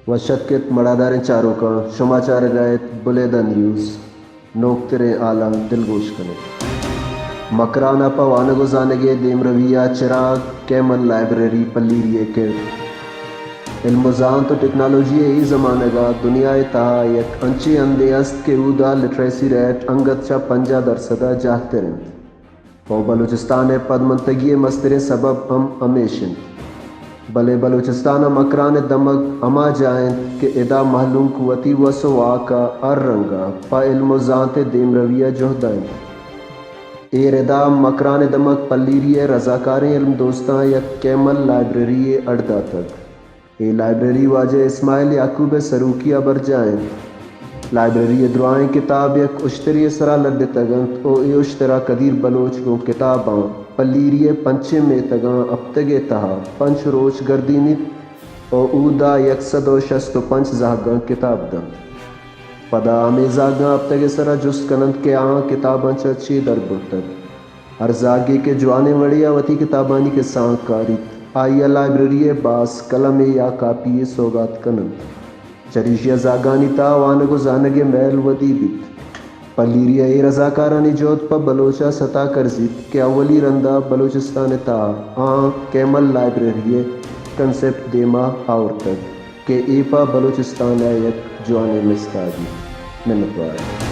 وش اتک ات مڑاداریں چاروکاں، شما چارگ ءَ ات بلیدہ نیوز۔ نوکتریں ہالاں دلگوش کن ات۔ مکران ءَ پہ وانگ ءُ زانگ ءِ دیمروی ءَ چراگ کیمل لائبریری پلیری ءِ کرد۔ علم ءُ زانت ءُ ٹیکنالوجی ءِ اے زمانگ ءَ دنیا ءِ تہا یک انچیں ہندے است کہ اودا لٹریسی ریٹ انگت چہ پنجاہ درسد ءَ جاہتر انت۔ ءُ بلوچستان ءِ پدمنتگی ءِ مستریں سبب ہم ہمیش انت۔ بلے بلوچستان ءَ مکران ءِ دمگ ہما جاہ انت کہ ادا مہلوک وتی وس ءُ واک ءَ ہر رنگ ءَ پہ علم ءُ زانت ءِ دیمروی ءَ جہد ءَ انت۔ ایر ادا مکران ءِ دمگ پلیری ءِ رضاکاریں علم دوستاں یک کیمل لائبریری یے اڈ داتگ۔ اے لائبریری واجہ اسماعیل یعقوب ءِ سروکی ءَ برجاہ انت۔ لائبریری ءِ درائیں کتاب یک اشترے ءِ سرا لڈتگ انت ءُ اے اشتر ءَ قدیر بلوچ گوں کتاباں پلیری ءِ پنچیں میتگاں ہپتگ ءِ تہا پنچ روچ گردینیت ءُ اودا یک سد ءُ شست ءُ پنچ زہگاں کتاب دنت۔ پدا ہمے زہگاں ہپتگ ءِ سرا جست کن انت کہ آہاں کتاباں چہ چے در برتگ۔ ہر زہگے کہ جوانیں وڑے ءَ وتی کتابانی کسہاں کاریت، آئی ءَ لائبریری ءِ باز قلمے یا کاپی یے سوگات کن انت۔ چریشی ءَ زہگانی تہا وانگ ءُ زانگ ءِ مئیل ودی بیت۔ پلیری ءِ اے رضاکارانی جہد پہ بلوچ ءَ ستا کرزیت کہ اولی رند ءَ بلوچستان ءِ تہا آہاں کیمل لائبریری ءِ کنسپٹ دیما آورتگ کہ اے پہ بلوچستان ءَ یک جوانیں مستاگی۔ منتوار۔